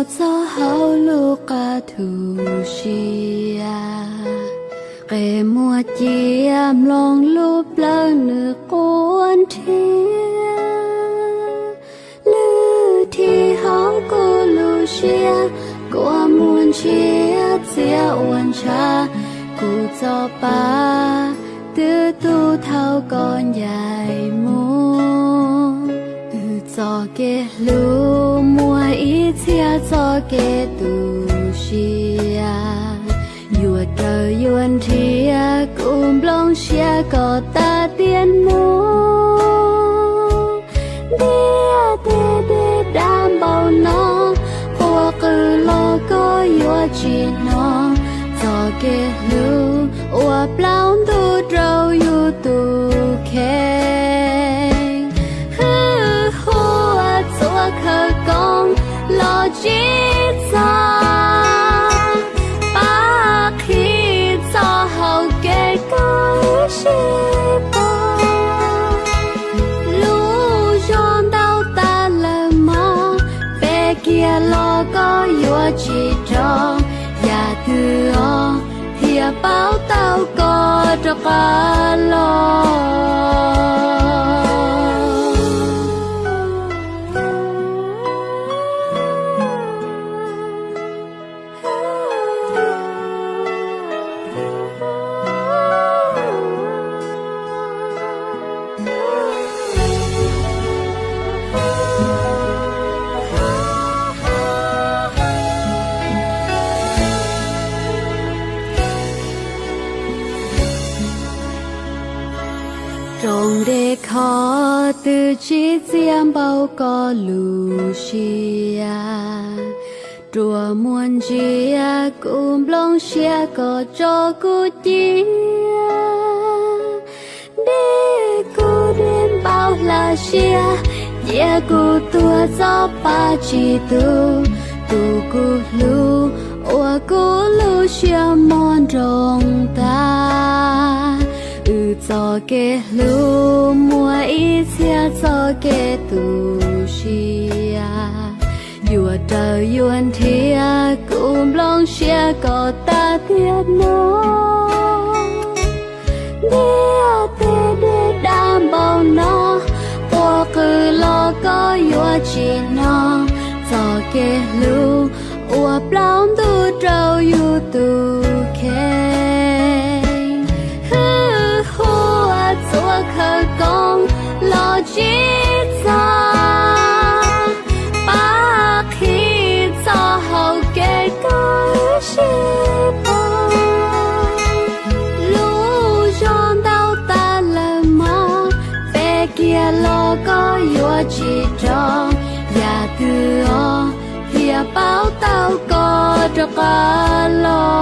Txog hauv lub qab thu siab, qe muag cia mloog lub plawv nws quaj nrhiav. Lwm thib hauv kuv lub siab, kua muag ntshiab txias ua ntshav, kuv txoj pa twb tu thaum koj ncaim mus. Wb txoj kev hlub muaj ib txhia txoj kev tu siab, yuav raws yuav nrhiav kuv nplooj siab koj tag tiam no. Ntiaj teb dej dam npaum no, quaj qw los koj yuav tsis hnov, txoj kev hlub ua plaub ntug rau yus tus kheej. Hwj huam txhua khawv koob los tsis txog, pab qhib txoj hau kev koj sib pab. Lub zog ntau tas lawm mog, pe kiag los koj yuav tsis rov, yam twg os thiaj paub tau koj rov qab los. Rooj dej khov twb tsis txias npaum koj lub siab, ruas muag ntsia kuv nplooj siab koj tso kuv cia. Dej kuj dej npaum hla siab, cia kuv tuag txoj pa tsis tu, tus kuv hlub uas kuv lub siab mos nroos tag. Wb txoj kev hlub muaj ib txhia txoj kev tu siab, yuav raws yuav nrhiav kuv nplooj siab koj tag tiam no. Ntiaj teb dej dam npaum no, quaj qw los koj yuav tsis hnov, txoj kev hlub ua plaub ntug rau yus tus kheej. Hwj huam txhua khawv koob los tsis txog, pab qhib txoj hau kev koj sib pab. Lub zog ntau tas lawm mog, pe kiag los koj yuav tsis rov, yam twg os thiaj paub tau koj rov qab los.